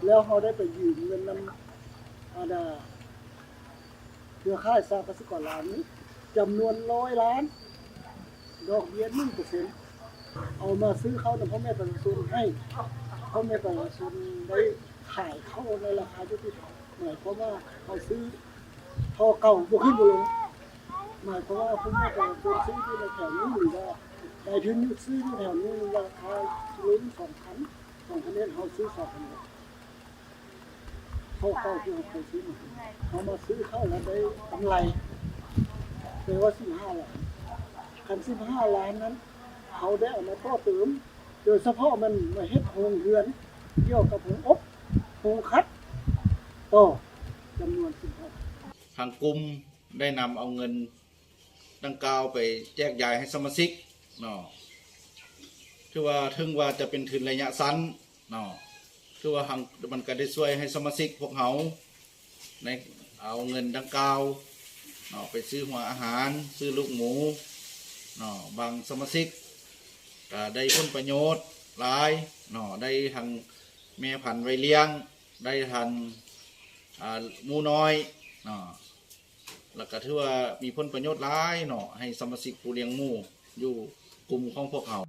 ແລ້ວເຮົາໄດ້ໄປຢືມເງິນນຳ ອັນນ່າ ເຄືອຂ່າຍສະຫະກະສິກອນລາວນີ້ ຈຳນວນຮ້ອຍລ້ານ ດອກເບ້ຍໜຶ່ງເປີເຊັນ ເອົາມາຊື້ເຂົ້ານຳພໍ່ແມ່ປະຊາຊົນ ໃຫ້ພໍ່ແມ່ປະຊາຊົນໄດ້ຂາຍເຂົ້າໃນລາຄາຍຸຕິທຳ. ໝາຍຄວາມວ່າເຮົາຊື້ທໍ່ເກົ່າບໍ່ຂຶ້ນບໍ່ລົງ. ໝາຍຄວາມວ່າພໍ່ແມ່ປະຊາຊົນຊື້ຢູ່ໃນແຖວນີ້ ຫຼືວ່ານາຍທຶນຢູ່ຊື້ຢູ່ແຖວນີ້ ລາຄາກິໂລໜຶ່ງສອງພັນ ສອງພັນເອັດ ເຮົາຊື້ສອງພັນເອັດ ເຂົ້າເກົ່າທີ່ເຮົາເຄີຍຊື້ມາ ເຮົາມາຊື້ເຂົ້າແລ້ວໄດ້ກຳໄລ ແປວ່າສິບຫ້າລ້ານ. ຄັນສິບຫ້າລ້ານນັ້ນ ເຮົາໄດ້ເອົາມາຕໍ່ເຕີມ ໂດຍສະເພາະແມ່ນມາເຮັດໂຮງເຮືອນ ກ່ຽວກັບໂຮງອົບ ໂຮງຂັດຕໍ່ ຈຳນວນສິບຫ້າ. ທາງກຸ່ມໄດ້ນຳເອົາເງິນດັ່ງກ່າວໄປແຈກຢາຍໃຫ້ສະມາຊິກເນາະ ຖືວ່າ ເຖິງວ່າຈະເປັນທຶນໄລຍະສັ້ນເນາະ ຖືວ່າ ມັນກະໄດ້ຊ່ວຍໃຫ້ສະມາຊິກພວກເຮົາ ໃນເອົາເງິນດັ່ງກ່າວເນາະ ໄປຊື້ຫົວອາຫານ ຊື້ລູກໝູເນາະ. ບາງສະມາຊິກກະໄດ້ຜົນປະໂຫຍດຫຼາຍເນາະ ໄດ້ທັງແມ່ພັນໄວ້ລ້ຽງ ໄດ້ທັງ ອ່າ ໝູນ້ອຍເນາະ ແລ້ວກະຖືວ່າມີຜົນປະໂຫຍດຫຼາຍເນາະ ໃຫ້ສະມາຊິກຜູ້ລ້ຽງໝູຢູ່ກຸ່ມຂອງພວກເຮົາ.